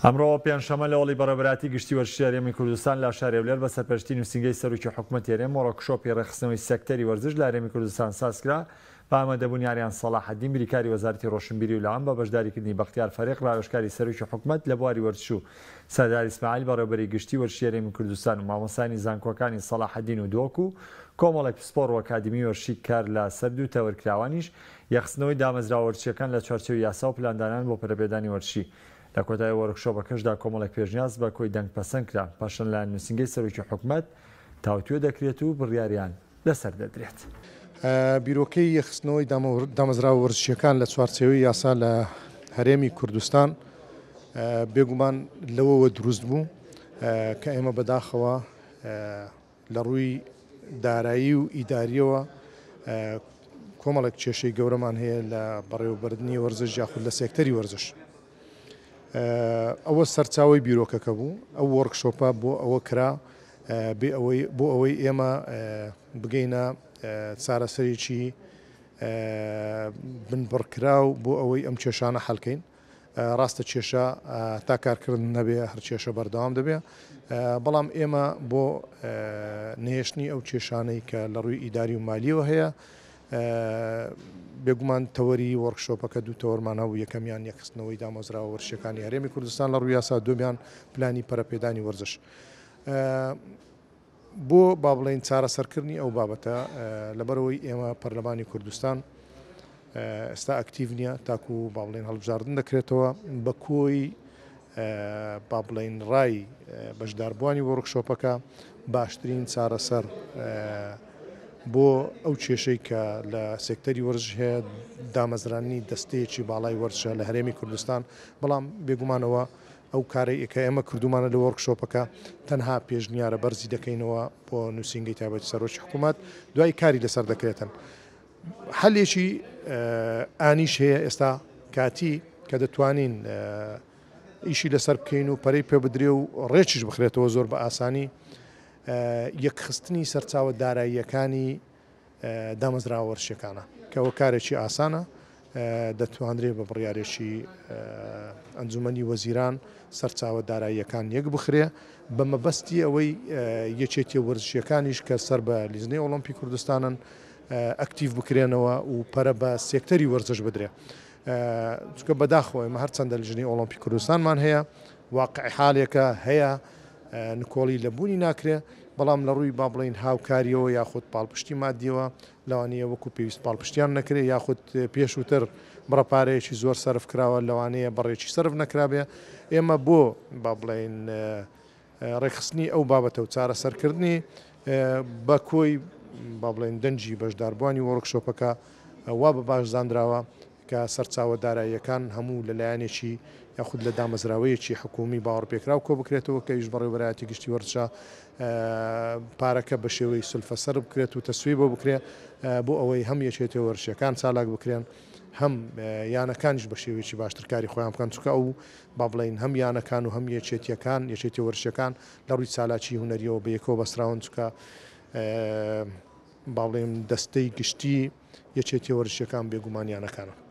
ئەمڕۆ پێنجشەممە لە هۆڵی بەڕێوەبەرایەتی گشتی وەرزشی هەرێمی کوردستان لە شاری هەولێر بە سەرپەرشتی نووسینگەی سەرۆکی حکومەتی هەرێم وۆڕکشۆپی ڕێکخستنەوەی سێکتەری وەرزش لە هەرێمی کوردستان سازکرا بە ئامادەبوونی ئاریان سەڵاحەدین بریکاری وەزارەتی ڕۆشنبیری و لاوان بە بەشداریکردنی بەختیار فەریق ڕاوێژکاری سەرۆکی حکومەت لە بواری وەرزش و سەردار ئیسماعیل بەڕێوەبەری گشتی وەرزشی هەرێمی کوردستان و مامۆستایانی زانکۆکانی سەڵاحەدین و دهۆک و کۆمەڵێک پسپۆڕ و ئەکادیمی وەرزشی کار لە سەر دوو تەوەر کراوانیش یەکخستنەوەی دامەزراوە وەرزشییەکان لە چوارچێوەی یاسا و پلاندانان بۆ پەرەپێدانی وەرزشی. لە کۆتایی وۆرکشۆپەکەشدا کۆمەڵێک پێشنیاز بە کۆی دەنگ پەسەند کرا، پاشان لەلایەن نووسینگەی سەرۆکی حکومەت تاوتوێ دەکرێت و بڕیاریان لەسەر دەدرێت. بیرۆکەی یەکخستنەوەی دامەزراوە وەرزشییەکان لە چوارچێوەی یاسا لە هەرێمی کوردستان بێگومان لەوەوە دروست بوو کە ئێمە بەداخەوە لە ڕووی دارایی و ئیداریەوە کۆمەڵێک کێشەی گەورەمان هەیە لە بەڕێوەبردنی وەرزش یاخود لە سێکتەری وەرزش. ئەوە سەرچاوەی بیرۆکەکە بوو، ئەو وۆرکشۆپە بۆ ئەوە کرا بێ ئەوەی بۆ ئەوەی ئێمە بگەینە چارەسەرێکی بنبڕکراو بۆ ئەوەی ئەم کێشانە حەلکەین. ڕاستە کێشە تا کارکردن نەبێ هەر کێشە بەردەوام دەبێ، بەڵام ئێمە بۆ نەهێشتنی ئەو کێشانەی کە لە ڕووی ئیداری و مالیەوە هەیە بێگومان تەوەری وۆرکشۆپەکە دوو تەوەرمان هەبوو، یەکەمیان یەکخستنەوەی دامەزراوە وەرزشیەکانی هەرێمی کوردستان لە ڕووی یاسا، دووەمیان پلانی پەرەپێدانی وەرزش. بۆ با بڵێین چارەسەرکردنی ئەو بابەتە لەبەرئەوەی ئێمە پەرلەمانی کوردستان ئێستا ئەکتیڤ نییە تاکو با بڵێن هەڵبژاردن دەکرێتەوە بە کۆی با بڵێین ڕای بەشداربووانی وۆرکشۆپەکە باشترین چارەسەر بۆ ئەو کێشەی کە لە سێکتەری وەرزش هەیە دامەزرانی دەستەیەکی باڵای وەرزشە لە هەرێمی کوردستان بەڵام بێگومانەوە ئەو کارەی کە ئێمە کردوومانە لە وۆرکشۆپەکە تەنها پێشنیارە بەرزی دەکەینەوە بۆ نووسینگەی تایبەتی سەرۆکی حکوومەت دوای کاری لەسەر دەکرێتن. حەلێکی ئانیش هەیە ئێستا کاتی کە دەتوانین ئیشی لەسەر بکەین و پەرەی پێ بدرێ و ڕێکیش بخرێتەوە زۆر بە ئاسانی یەکخستنی سەرچاوە داراییەکانی دامەزراوە وەرزشیەکانە کە ئەوە کارێکی ئاسانە دەتوانرێ بە بڕیارێکی ئەنجومەنی وەزیران سەرچاوە داراییەکان یەک بخرێ بە مەبەستی ئەوەی یەکێتیە وەرزشیەکانیش کە سەر بە لیژنەی ئۆڵۆمپی کوردستانن ئەکتیڤ بکرێنەوە و پەرە بە سێکتەری وەرزش بدرێ چونکە بەداخەوە ئێمە هەرچەندە لیژنەی ئۆڵۆمپی کوردستانمان هەیە واقعی حالێکە هەیە نکۆڵی لە بوونی ناکرێ، بەڵام لە ڕووی با بڵێین هاوکارییەوە یاخود پاڵپشتی مادییەوە لەوانەیە وەکو پێویست پاڵپشتیان نەکرێ یاخود پێشووتر بڕە پارەیەکی زۆر سەرف کراوە لەوانەیە بڕێکی سەرف نەکرابێ. ئێمە بۆ با بڵێین ڕێکخستنی ئەو بابەتە و چارەسەرکردنی بە کۆی با بڵێین دەنگی بەشداربووانی وۆرکشۆپەکە وا بە باش زانراوە کە سەرچاوە داراییەکان هەموو لە لایەنێکی یاخود لە دامەزراوەیەکی حکوومی باوەڕپێکراو کۆبکرێتەوە کە ئەویش بەڕێوەبەرایەتی گشتی وەرزشە پارەکە بە شێوەی سولفە سەرف بکرێت و تەسوی بۆ بکرێت بۆ ئەوەی هەم یەکێتیە وەرزشیەکان چالاک بکرێن هەم یانەکانیش بە شێوەیەکی باشتر کاری خۆیان بکەن چونکە ئەو با بڵێین هەم یانەکان و هەم یەکێتیەکان یەکێتی وەرزشیەکان لە ڕووی چالاکی هونەریەوە بە یەکەوە بەستراون چونکە با بڵێم دەستەی گشتی یەکێتیە وەرزشیەکان بێگومان یانەکانن.